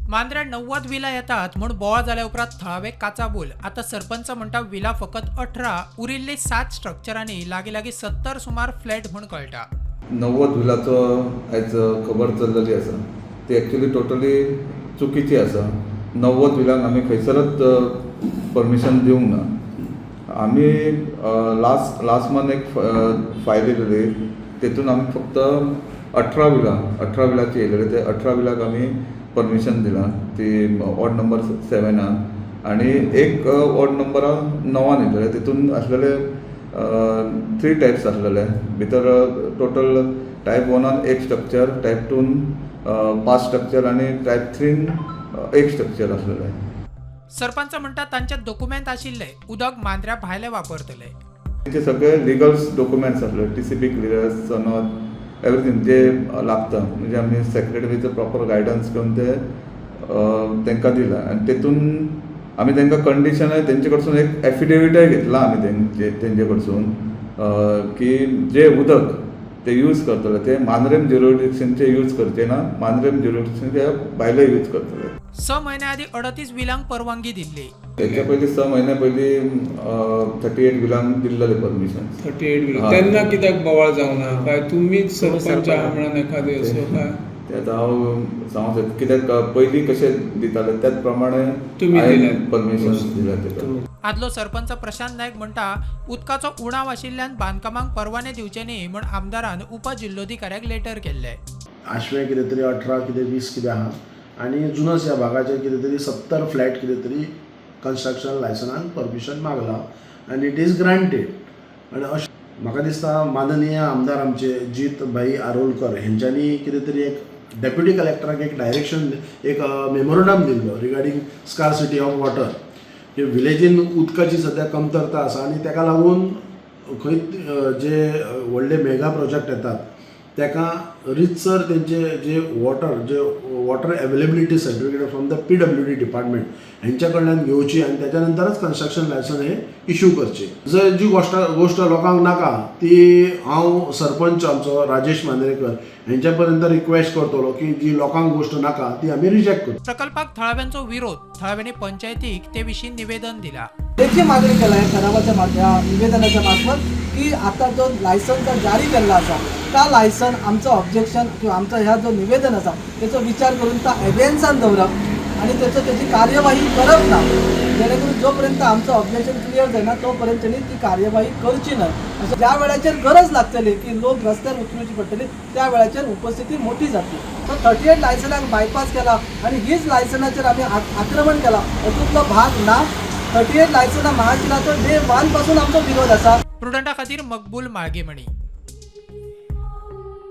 मांद्र्या 90 villa येतात म्हूण बोवाळ जाल्या उपरांत थळावे काचाबूल. आतां सरपंच म्हणटा विला फकत 18, उरिल्ले 7 स्ट्रक्चरांनी लागीं लागीं 70 सुमार फ्लॅट म्हूण कळटा. 90 विलाचो आयज खबर चल्लेली आसा, ती एक्चुली टोटली चुकीची आसा. 90 विलांक आमी खंयसरच परमिशन दिवंक ना. आमी लास्ट लास्ट मंथ एक फायल येयलेली, तेतून आमी फक्त 18 विलां, 18 विलाची येयलेली, ते 18 विलाक आमी परमिशन दिलां, ती वॉर्ड नंबर 7आन आनी एक वॉर्ड नंबरा 9आन येयलेले. तितून आसलेले थ्री टायप्स आसलेले भितर. टोटल टायप 1आन एक स्ट्रक्चर, टायप 2न 5 स्ट्रक्चर आनी टायप 3न एक स्ट्रक्चर आसलेलें. सरपंच म्हणटा तांचे दोकुमेंत आशिल्ले, उदक मांद्र्या भायले वापरतले. तेचे सगळे लिगल डॉक्युमेंट्स आसले, टीसीपी क्लियरन्स, सनद, एवरीथींग जे लागता. म्हणजे आमी सेक्रेटरीचो प्रॉपर गायडन्स घेवन ते तांकां दिला आनी तेतून आमी तांकां कंडिशनय तेंचे कडसून एक एफिडेविटय घेतला आमी तेंचे कडसून की जे उदक ते यूज करतले ते मांद्रेम ज्युरिडिक्शनचे यूज करचे ना, मांद्रेम ज्युरिडिक्शनच्या भायले यूज करतले. 6 म्हयन्या आदीं 38 विलांक परवानगी दिल्ली. तेच्या पयलीं, 6 म्हयन्या पयलीं 38 विलांक दिल्लेले परमिशन. 38 विला. हा. तेन्ना कित्याक बोवाळ जावना काय? तुमीच सरपंच आहा म्हणून एखादें असो काय? ते आतां हांव सांगूंक शकता कित्याक पयलीं कशें दिताले त्याच प्रमाणे तुमी दिल्यात. परमिशन दिल्या तेका. आदलो सरपंच प्रशांत नायक म्हणटा उदकाचो उणाव आशिल्ल्यान बांदकामांक परवाने दिवचे न्ही म्हूण आमदारान उपजिल्लोधिकाऱ्याक लेटर केल्ले. आशवें कितें तरी 18 कितें 20 कितें आहा आनी जुनस ह्या भागाचेर कितें तरी 70 फ्लॅट कितें तरी कन्स्ट्रक्शन लायसनाक परमिशन मागलां आनी it is granted. आनी अशें म्हाका दिसता माननीय आमदार आमचे जीत भाई आरोलकर हेंच्यांनी कितें तरी एक डेप्युटी कलेक्टराक एक डायरेक्शन, एक मेमोरंडम दिल्लो रिगार्डींग स्कारसिटी ऑफ वॉटर, की विलेजीन उदकाची सद्या कमतरता आसा आनी ताका लागून खंय जे व्हडले मेगा प्रोजेक्ट येतात ताका रितसर तेंचे जे water availability certificate from the PWD department हेंच्या कडल्यान घेवची आनी त्याच्या नंतरच कन्स्ट्रक्शन लायसन हे इशू करचे. जर जी गोश्ट लोकांक नाका ती हांव सरपंच आमचो राजेश मांद्रेकर हेंच्या पर्यंत रिक्वेस्ट करतलो की जी लोकांक गोश्ट नाका ती आमी रिजेक्ट करची. प्रकल्पाक थळाव्यांचो विरोध. थळाव्यांनी पंचायतीक ते विशीं निवेदन दिला. लेखी मागणी केला ह्या ठरावाच्या ह्या निवेदनाच्या मार्फत की आता जो लायसन जो जारी केल्लो आसा त्या लायसन आमचो ऑब्जेक्शन किंवा आमचो ह्या जो निवेदन आसा तेचो विचार करून तो एबेन्सान दवरप आनी तेची कार्यवाही करप ना, जेणे करून जो पर्यंत आमचो ऑब्जेक्शन क्लियर जायना तो पर्यंत तेणी ती कार्यवाही करची न्हय अशें. ज्या वेळाचेर गरज लागतली की लोक रस्त्यार उतरुची पडटली त्या वेळाचेर उपस्थिती मोठी जातली. सो 38 लायसनाक बायपास केला आनी हीच लायसनाचेर आमी आक्रमण केला हातूंतलो भाग ना. 38 लायसनां महाशिलाचो डे 1 पासून आमचो विरोध आसा. प्रुडंटा खातीर मकबूल माळगेमणी.